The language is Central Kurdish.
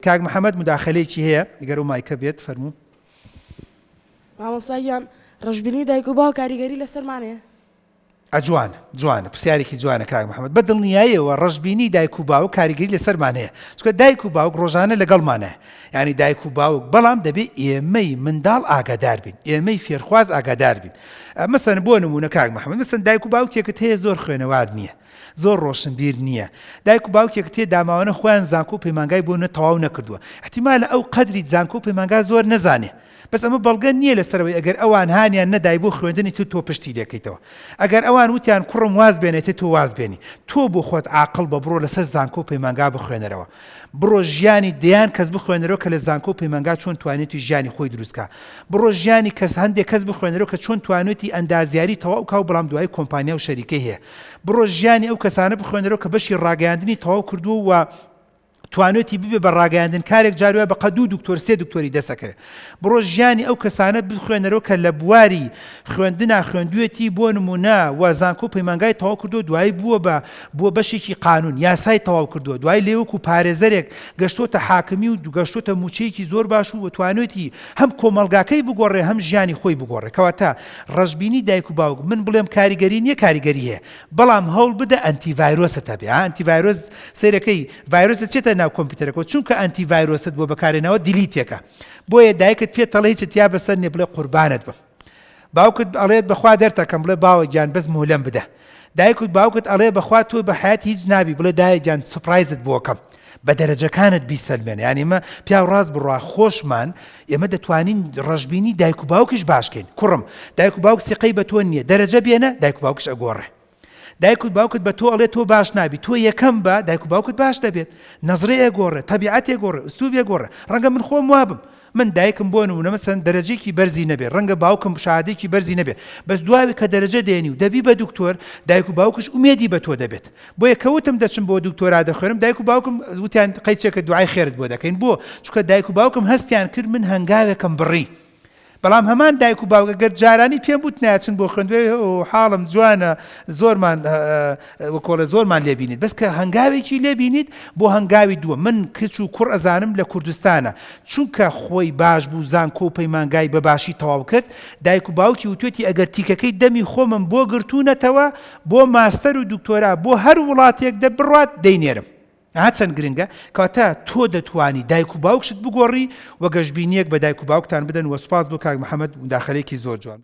کاک محمد مداخەلەیەکی هەیە گەر ئەو مایکە بێت فەرموو. مامۆستا گیان ڕەشبینی دایک و باوک کاریگەری لەسەرمان هەیە؟ ئە جوانە جوانە پرسیارێکی جوانە کاک محمد بە دڵنیایەوە ڕەشبینی دایک و باوک کاریگەری لەسەرمان هەیە چونکە دایک و باوک ڕۆژانە لەگەڵمانە یانی دایک و باوک بەڵام دەبێ ئێمەی منداڵ ئاگادار بین ئێمەی فێرخواز ئاگادار بین مەسەن بۆ نمونە کاک محمد مەسەن دایک و باوکێکت هەیە زۆر خوێنەوار نییە زۆر ڕۆشنبیر نییە. دایک و باوکێک تێ داماوەنە خۆیان زانکۆ و پەیمانگای بۆ نە تەواو نەکردووە. ئیحتیمالە ئەو قەدری زانکۆ و پەیمانگا زۆر نەزانێ. بەس ئەمە بەڵگە نییە لەسەر ئەوەی ئەگەر ئەوان هانیان نەدای بۆ خوێندن ئیتر تۆ پشتی لێکەیتەوە. ئەگەر ئەوان وتیان کوڕم واز بێنە ئیتر تۆ واز بێنی. تۆ بۆ خۆت عاقڵ بە بڕۆ لەسەر زانکۆ و پەیمانگا بخوێنەرەوە. بڕۆ ژیانی دەیان کەس بخوێنەرەوە کە لە زانکۆ و پەیمانگا چۆن توانیویەتی ژیانی خۆی دروست کا. بڕۆ ژیانی کەس هەندێک کەس بخوێنەرەوە کە چۆن توانیویەتی ئەندازیاری تەواو کا و بەڵام دوایی کۆمپانیا و شەریکەی هەیە. بڕۆ ژیانی ئەو کەسانە بخوێنەرەوە کە بەشی ڕاگەیاندنی تەواو کردووە و توانێتی ببێ بە ڕاگەیاندن کارێک جاروە بە قە دوو دکتۆر سێ دکتۆری دەسەکەوێ بڕۆ ژیانی ئەو کەسانە بخوێنەرەوە کە لە بواری خوێندنا خوێندوێتی بۆ نمونە و زانکۆ پەیمانگای تەواو کردو دوایی بووە بە بووە بەشێکی قانون یاسای تەواو کردووە دوای لێ وەکو پارێزەرێک گەشتۆتە حاکمی و گەشتۆتە موچەیەکی زۆر باش و توانێتی هەم کۆمەڵگاکەی بگۆڕێ هەم ژیانی خۆی بگۆڕێ کەواتە ڕەشبینی دایک و باوک من بڵێم کاریگەری نیە کاریگەری هەیە بەڵام هەوڵ بدە ئەنتی ڤایرۆست هەبێ ها ئەنتی ڤایرۆس سەیرەکەی ڤایرۆست چێتە ناو کۆمپیوتەرەکەوە چونکە ئەنتی ڤایرۆست بۆ بەکارێنەوە delete ێکە بۆیە دایکت پێت ئەڵێ هیچت تیا بەسەر نیە بڵێ قوربانت بم باوکت ئەڵێت بەخوا دەرتەکەم بڵێ باوە گیان بەس مهلەم بدە دایکت باوکت ئەڵێ بەخوا تۆ بە حیات هیچ نابی بڵێ دایە گیان surprise ت بۆکەم بە دەرەجەکانت بیسەلمێنە یانی ئێمە پیاو ڕاست بڕوا خۆشمان ئێمە دەتوانین ڕەشبینی دایک و باوکیش باشکەین کوڕم دایک و باوک سیقەی بە تۆ نییە دەرەجە بێنە دایک و باوکش ئەگۆڕێ دایک و باوکت بە تۆ ئەڵێ تۆ باش نابی تۆ یەکەم بە دایک و باوکت باش دەبێت نەزرێ ئەگۆڕێ تەبیعەتێ گۆڕێ ئوسلوبێ گۆڕێ ڕەنگە من خۆم وابم من دایکم بۆ نمونە مەسەن دەرەجەیەکی بەرزی نەبێ ڕەنگە باوکم شەهادەیەکی بەرزی نەبێ بەس دواوی کە دەرەجە دێنی و دەبی بە دکتۆر دایک و باوکش ئومێدی بە تۆ دەبێت بۆیە کە وتم دەچم بۆ دکتۆرا دەخوێنم دایک و باوکم وتیان قەیچێکە دوعای خێرت بۆ دەکەین بۆ چونکە دایک و باوکم هەستیان کرد من هەنگاوێکم بڕی بەڵام هەمان دایک و باوک گەر جارانی پێم بوتنایە چن بۆ خوێندوێ حاڵم جوانە زۆرمان وەکۆڵێ زۆرمان لێ بینیت بەس کە هەنگاوێکی لێ بینیت بۆ هەنگاوی دووە من کچ و کوڕ ئەزانم لە کوردستانە چونکە خۆی باش بوو زانکۆ و پەیمانگای بە باشی تەواو کرد دایک و باوکی وتوێتی ئەگەر تیکەکەی دەمی خۆمم بۆ گرتوونەتەوە بۆ ماستەر و دکتۆرا بۆ هەر وڵاتێک دە بڕوات دەینێرم ئەها چەند گرنگە کەواتە تۆ دەتوانی دایک و باوکشت بگۆڕی و گەشبینیەک بە دایک و باوکتان بدەن وە سوپاس بۆ کاک محمد مداخەلەیەکی زۆر جوان.